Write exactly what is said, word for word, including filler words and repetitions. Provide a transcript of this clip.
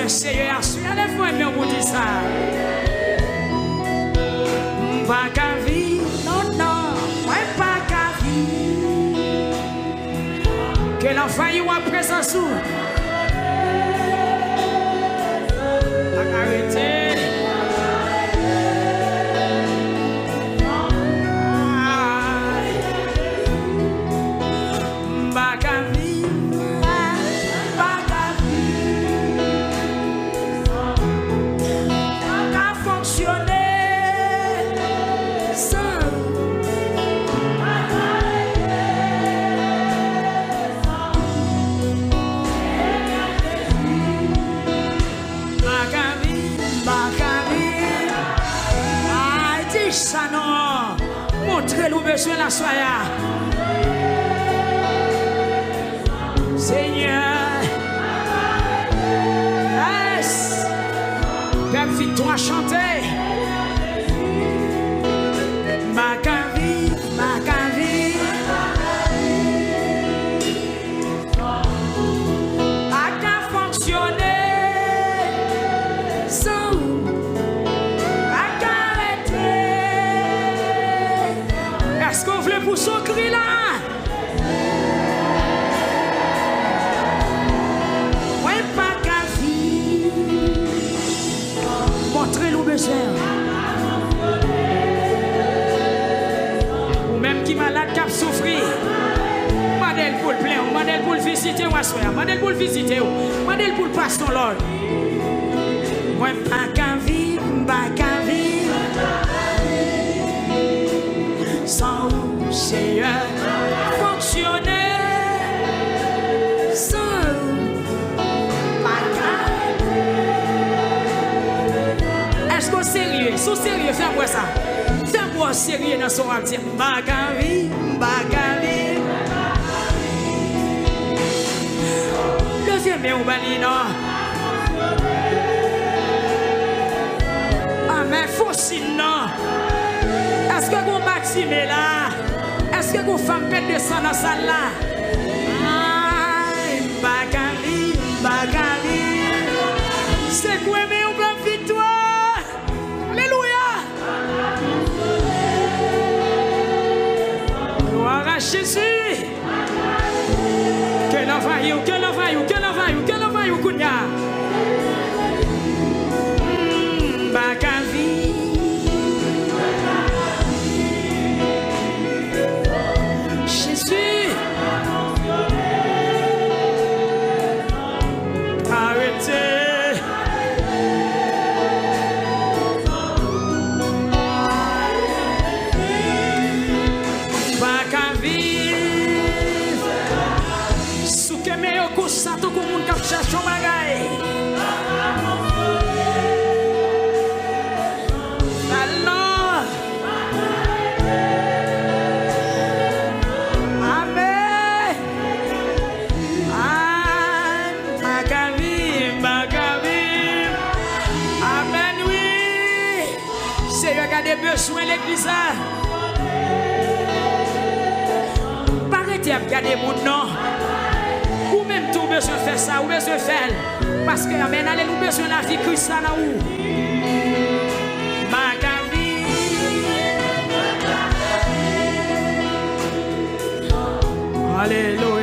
Seyè a, sou lèv mwen, men pou di sa. M pa ka viv, non, non, mwen pa ka viv. Ke lanfè yo wè prezans ou. Pa ka rete. M pa ka viv, pa, pa ka viv. Pa ka fonksyone san ou. Pa ka viv, pa ka viv. Ay, di sa non. Montre l ou bezwen l aswè a. Senyè. Yes. Pèp viktwa chante. M pa ka viv, m pa ka viv. Pa ka fonksyone san ou. Pa ka rete. Èske w vle pouse yon kri la? Mwen pa ka viv. Montre l ou bezwen. Ou menm ki malad, k ap soufri, mande l pou l plen w, mande l pou l vizite w aswè a, mande l pou l vizite w, mande l pou l pase yon lòd. Mwen pa ka viv, m pa ka viv san ou, Seyè. Fonksyone san ou. Pa ka. Èske w serye? Si w serye, fè m wè sa. Fè m wè w serye nan sa w ap di. M pa ka viv, m pa ka viv. Leve men w ba li non. Amèn. Fon siy non. Èske gon batime la? Èske gon fanm pèt de san nan sal la? Ay, m pa ka viv, m pa ka viv. Sekwe men w, pran viktwa. Alelouya. Glwa a Jezi. Ke l anvayi w, ke l anvayi w, ke l anvayi w, ke l anvayi w kounye a. M pa ka viv. Jezi. Arete. Pa ka viv. Souke men yo konsa tankou moun k ap chèche yon bagay. Al non. Amèn. Ay, m pa ka viv, m pa ka viv. Amèn, wi. Seyè, gade bezwen legliz la. Pa rete ap gade moun, non. Ou menm tou, ou bezwen fè sa, ou bezwen fè l. Paske, amèn, alelouya, ou bezwen lavi Kris la nan ou. M pa ka viv. Alelouya.